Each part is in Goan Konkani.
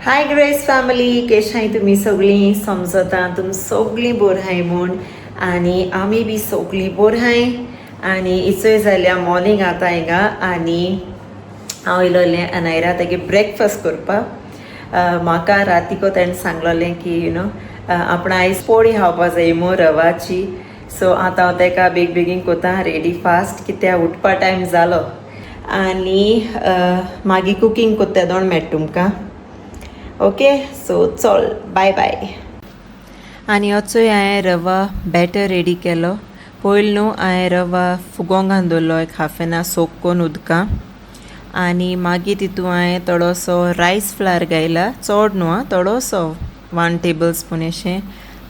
हाय ग्रेस फॅमिली, केशाय तुमी सगळीं? समजता तुमी सगळीं बोर हाय म्हूण आनी आमी बी सगळीं बोर हाय. आनी इचोय जाल्या मॉर्निंग आतां हिंगा आनी हांव येयलोलें अनायरा तेगे ब्रेकफास्ट करपाक. म्हाका रातीको तेणें सांगलोलें की you know आपण आयज पोळी खावपा जाय मू रवाची. सो आतां हांव तेका बेग बेगीन कोता रेडी फास्ट, कित्याक उठपा टायम जालो. आनी मागीर कुकींग कोत्ता दोन मेळटा तुमकां. ओके, सो चल, बाय बाय. आनी अचोय हांवें रवा बॅटर रेडी केलो. पयलीं न्हू हांवें रवा फुगोंक घालून दवरलो एक हाफ एन our सोक करून उदकां. आनी मागीर तितू हांवें थोडोसो रायस फ्लार घायला, चड न्हू आं, थोडोसो 1 टेबल स्पून अशें.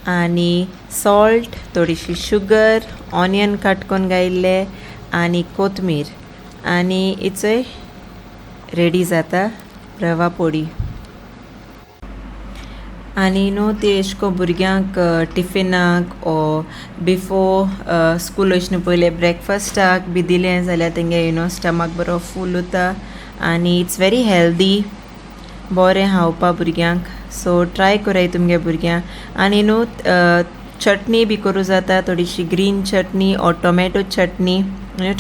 आनी सॉल्ट, थोडीशी शुगर, ऑनियन कट करून घायिल्ले आनी कोथमीर. आनी इचोय रेडी जाता रवा पोडी. आनी न्हू ती एश कोन भुरग्यांक टिफिनाक ओ बिफोर स्कूल वचना पयलें ब्रेकफास्टाक बी दिलें जाल्यार तेंगे you know stomach बरो फूल उरता आनी it's very healthy, बरें खावपा भुरग्यांक. सो ट्राय कराय तुमगे भुरग्यांक. आनी न्हू चटणी बी करूं जाता, थोडीशी green chutney or tomato chutney,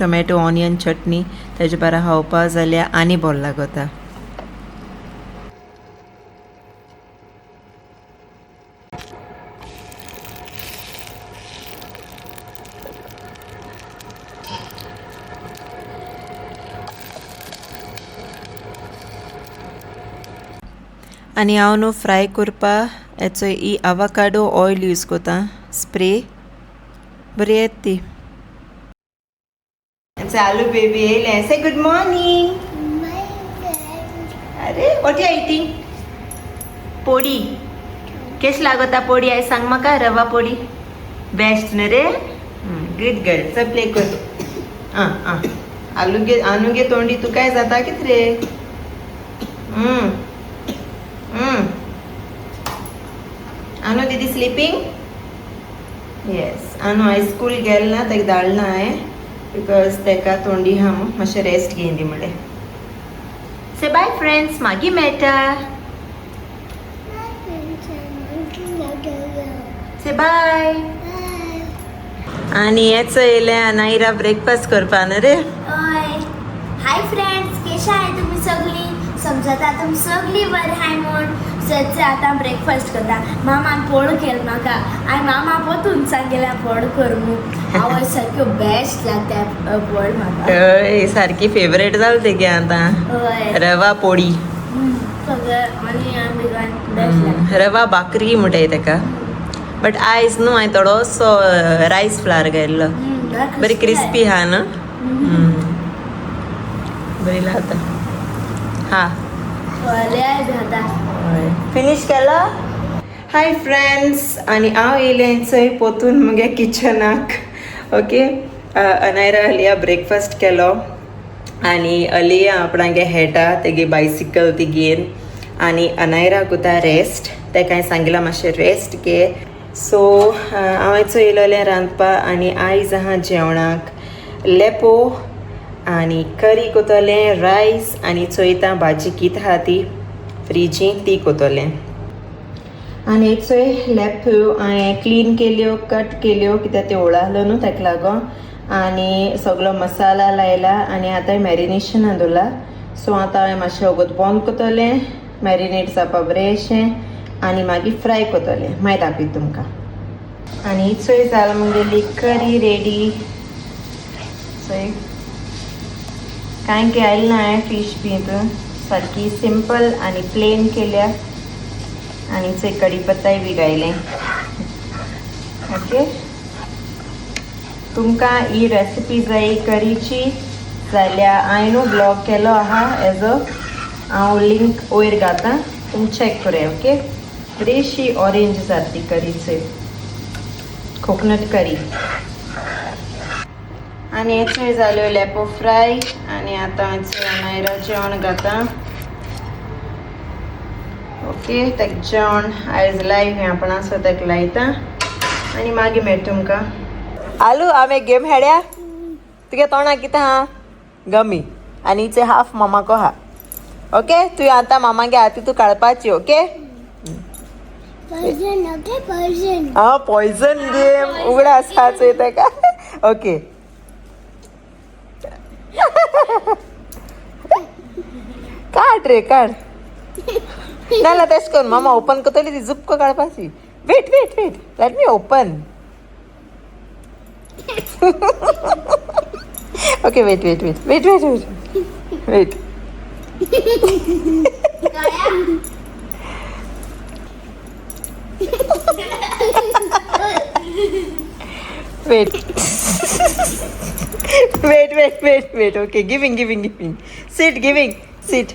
tomato onion chutney तेजे बारा खावपा जाल्यार आनी बरो लागता. आनी हांव न्हू फ्राय करपा हेचो ही आवाकाडो ऑयल यूज करता, स्प्रे बरी येता ती. आलू बेबी येयलें, से गुड मॉर्निंग. अरे, what you eating? पोडी. केश लागता पोडी? आयज सांग म्हाका. रवा पोडी बेस्ट न्हू रे? Good girl. चल प्ले कर. आं आं, आलू गे, आनू गे तोंडी तुकाय जाता कित रे? आनू दीदी स्लिपींग? येस. आनू आयज स्कूल गेल ना, तेका धाडना ना हांवें because तेका तोंडी आहा म्हूण मातशें रेस्ट घेवन दी म्हणलें. से बाय फ्रेंड्स, मागीर मेळटा. से बाय. आनी हेच येयलें अनायरा ब्रेकफास्ट करपा न्हू रे? हय. हाय फ्रेंड्स, केशा आहे तुम्ही सगळी? समजता तुमी सगळी बरी हाय म्हूण. सदचे आतां ब्रेकफास्ट करता. मामान पोड केल म्हाका आनी मामा पोतून सांगेल्या पोड कर म्हूण. आवय, सारक्यो बेस्ट लागता पोड म्हाका. हय, सारकी फेवरेट जाल तेगे आतां. हय. रवा पोडी. सगळें ऑनियन बिगन बेस्ट लागता. रवा भाकरी म्हणटाय तेका, बट आयज न्हू हांवें थोडोसो रायस फ्लार घायल्लो. बरी क्रिस्पी हा न्हू? बरी लागता हा. जाता. फिनीश केला. हाय फ्रेंड्स, आनी हांव येयलें चोय पोतून मुगे किचनाक. ओके, अनायरा अलिया ब्रेकफास्ट केलो आनी अलिया आपणागे हेटा तेगे बायसिकल ती घेवन. आनी अनायरा कोता रेस्ट, तेका हांवें सांगिलां मातशें रेस्ट घे. सो हांव चोय येयलोलें रांदपा. आनी आयज आहा जेवणाक लेपो आनी करी कोतलें, रायस आनी चोयता भाजी कित आहा ती फ्रिजीन ती कोतलें. आनी एक चोय लेपो हांवें क्लीन केल्यो, कट केल्यो, कित्याक त्यो ओळालो न्हू तेका लागोन. आनी सगलो मसाला लायला आनी आतां मॅरिनेशना दवरला. सो आतां हांवें मातशें वगत बंद कोतलें, मॅरिनेट जावपा बरें अशें, आनी मागीर फ्राय कोतलें, मागीर दाखयता तुमकां. आनी चोय जाल मुगेली करी रेडी. चोय, कांय घायलें ना हांवें फीश बी, हितून सारकी सिंपल आनी प्लेन केल्या. आनी चोय कडी पत्ताय बी घायलें. ओके, तुमकां ही रेसिपी जाय करीची जाल्यार हांवें न्हू ब्लॉग केलो आहा एजो, हांव लिंक वयर घाता, तुमी चॅक कराय. ओके, बरीशी ऑरेंज जाता ती करी चोय, कोकोनट करी. आनी हेचोय जाल्यो लेपो फ्राय. आनी आतां अनायरा जेवण घाता. ओके, तेका जेवण आयज लायव हें आपण सो तेका लायता आनी मागीर मेळटा तुमकां. आलू, हांवें गेम खेळ्या. तुगे तोंडाक कितें आहा? गमी. आनी इचे हाफ मामाको आहा. ओके, तुवें आतां मामागे हाती तूं काडपाची. ओके. Poison, okay, poison. हा, पॉयझन गेम उगडा आसा चोय तेका. ओके, काड रे काड. ना ना, तेश कर, मामा ओपन करतली ती जुपको काडपाची. Wait wait wait, let me open. Okay, wait wait wait wait wait wait wait. Wait wait wait wait wait. Okay, giving giving giving. Sit, giving, sit.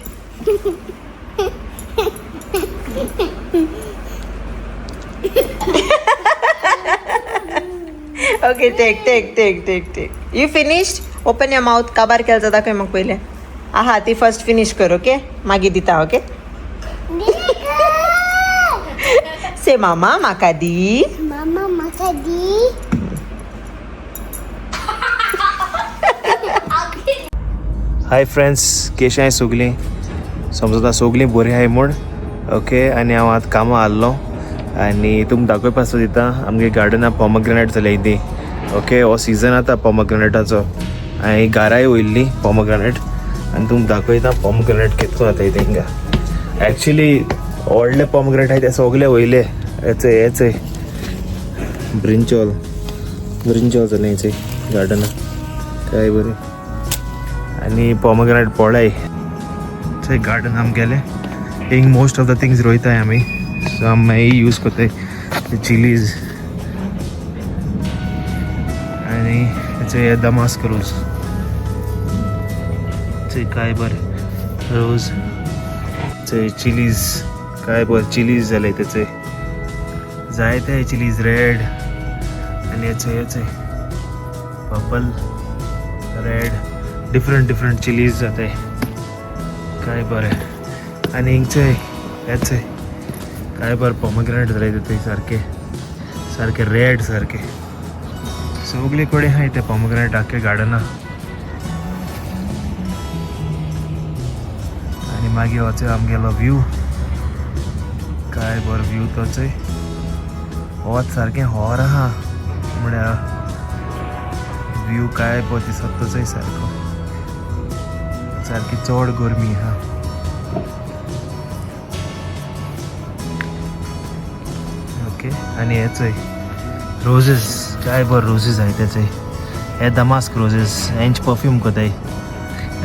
Okay, take take take take take. You finished? Open your mouth. काबार केलं जाता खंय म्हाका पयलें. आहा ती फर्स्ट फिनिश कर. ओके, मागीर दिता. ओके, से मामा म्हाका दी. मामा म्हाका दी. हाय फ्रेंड्स, केशें आहाय सोगलीं? समजता सोगलीं बरीं आहाय म्हूण. ओके, आनी हांव आतां कामां आसलो आनी तुमकां दाखोवपा सोदिता आमगे गार्डना पोमग्रेनेट जाल्याय ती. ओके, हो सिजन आतां पोमग्रेनेटाचो. हांवें घराय वयल्ली पोमग्रेनेट आनी तुमकां दाखयता पोमग्रेनेट कितको जाताय ते हिंगा. एक्चुली व्हडले पोमग्रेनेट आहाय ते सोगले वयले. हेचय हेचय ब्रिंचॉल, ब्रिंचॉल जालें हेचय गार्डना, काय बरें. आनी पोमग्रेनेट पळय थंय गार्डन आमगेलें. हिंग मोस्ट ऑफ the things रोयताय आमी. सो आमी मागीर यूज करताय चिलीज. आनी हेचे दमास्क रोज, थंय काय बरें रोज. थंय चिलीज, काय बरें चिलीज जाले तेचे, जायते चिलीज रेड. आनी हेचे हेचे purple, red, different different chillies जाताय, काय बरें. आनी हिंगचे हेचे काय बरें पोमग्रेनेट जाले ते, सारके सारके रेड सारके. सगळे कडेन आहाय ते पोमग्रेनेट आख्खे गार्डना. आनी मागीर वचय आमगेलो व्यू, काय बरो व्यू तोचय. वत सारकें होर आहा म्हळ्यार व्यू काय बरो दिसता तोचय सारको. सारकी चड गरमी आहा. ओके, आनी हे चोय रोजेस, काय बरे रोजेस आहाय ते चोय. हे दमास्क रोजेस, हेंच परफ्यूम कोताय,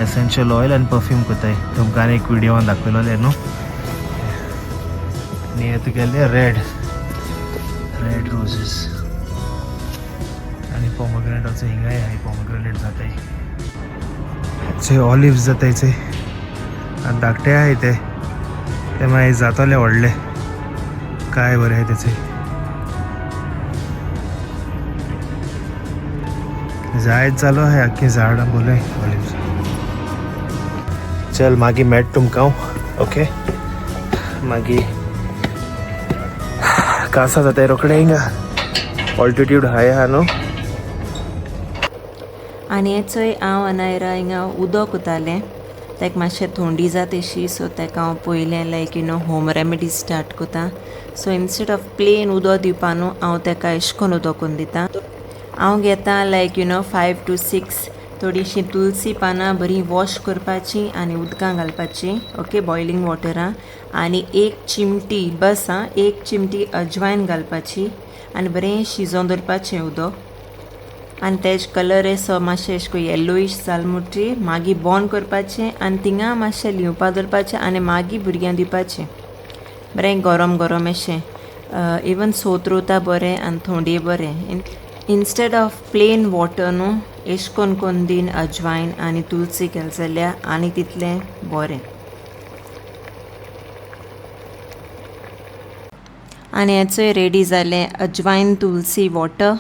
एसेंशियल ऑयल आनी परफ्यूम कोताय. तुमकां आनी एक विडियोन दाखयलोलें न्हू. आनी हे तुगेले रेड रेड रोजेस. आनी पोमग्रेनेटाचो हिंगाय आहाय, पोमग्रेनेट जाताय. चोय ऑलिव्स जाताय चोय. आनी धाकटे आहाय ते, ते मागीर जातले व्हडले. काय बरें आहाय तेचे, जायत जालो आहाय आख्खी झाडां बोलय ऑलिव्स. चल मागीर मेळटा तुमकां हांव. ओके, मागीर कासा जाताय रोखडे हिंगा, ऑल्टिट्यूड हाय आहा न्हू. आनी हे चोय हांव अनायरा हिंगा उदक उतालें, ताका मातशें थोंडी जाता अशी. सो ताका हांव पयलें like you know home remedy start कोता. सो इन्स्टेड ऑफ प्लेन उदक दिवपा न्हू, हांव ताका एश कोन्न उदक करून दिता. हांव घेता लायक you know 5 to 6 थोडीशीं तुलसी पानां बरीं वॉश करपाचीं आनी उदकां घालपाचीं. ओके, बॉयलिंग वॉटरां. आनी एक चिमटी बस, आं, एक चिमटी अजवायन घालपाची आनी बरें शिजोवन दवरपाचें उदक. आनी तेज कलर असो मातशें एशें कोन्न येलोइश जाल म्हणटरी मागीर बंद करपाचें आनी थिंगा मातशें लिवपा दवरपाचें आनी मागीर भुरग्यांक दिवपाचें बरें गरम गरम अशें. इवन सोत्रोता बरें आनी थोंडये बरें. इन्स्टेड ऑफ प्लेन वॉटर न्हू, एश कोन्न कोन्न दीन अजवायन आनी तुलसी केलें जाल्यार आनी तितलें बरें. आनी हेचोय रेडी जालें अजवायन तुलसी वॉटर.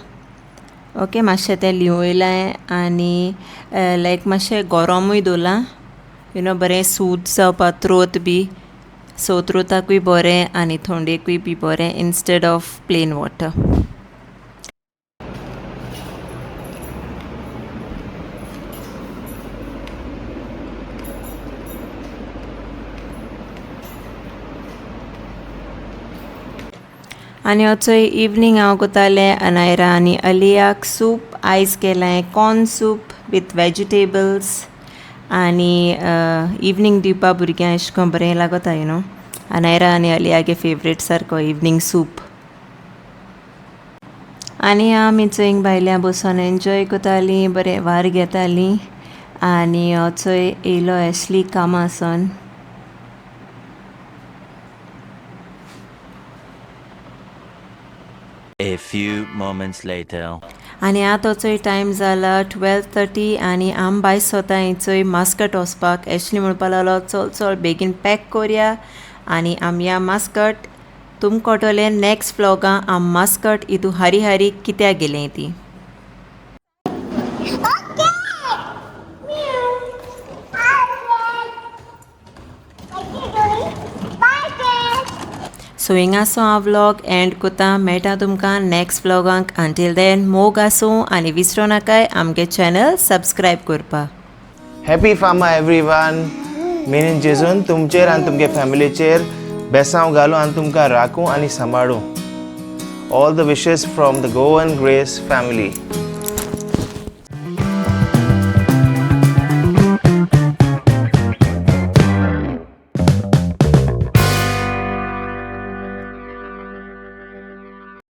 ओके, मातशें तें लिवयलां आनी लायक मातशें गरमूय दवरलां, you know बरें सूत जावपा, त्रोत बी, सो त्रोताकूय बरें आनी थोंडेकूय बी बरें इन्स्टेड ऑफ प्लेन वॉटर. आनी चोय इवनींग हांव कोतालें अनायरा आनी अलियाक सूप. आयज केलें कॉर्न सूप विथ वेजिटेबल्स आनी इवनींग दिवपा भुरग्यांक एशें कोन्न बरें लागता you know. Anayra आनी अलियागे फेवरेट सारको इवनींग सूप. आनी आमी चोय भायल्या बसून एन्जॉय कोतालीं, बरें वार घेतालीं. आनी चोय येयलो एशली कामां सावन. A few moments later. आनी आतां चोय टायम जाला 12:30 आनी आम भायर सोता चोय मास्कट वचपाक. एशली म्हणपा लागलो चल चल बेगीन पॅक कोरया आनी आम या मास्कट. तुमकां कळटलें नॅक्स्ट व्लॉगां आम मास्कट हितू हारी हारी कित्याक गेलें ती. Okay. Meow. Hi, friend. What you doing? Bye, friend. So हिंगासो हांव व्लॉग एंड कोता. मेळटा तुमकां नॅक्स्ट व्लॉगांक. अंटील देन मोग आसूं आनी विसरो नाकाय आमगे चॅनल सबस्क्रायब करपाक. हॅपी फार्मा एवरीवन. मेनीन जेजून तुमचेर आनी तुमगे फॅमिलीचेर बेसांव घालूं आनी तुमकां राखूं आनी सांबाळूं. All the wishes from the Goan Grace family.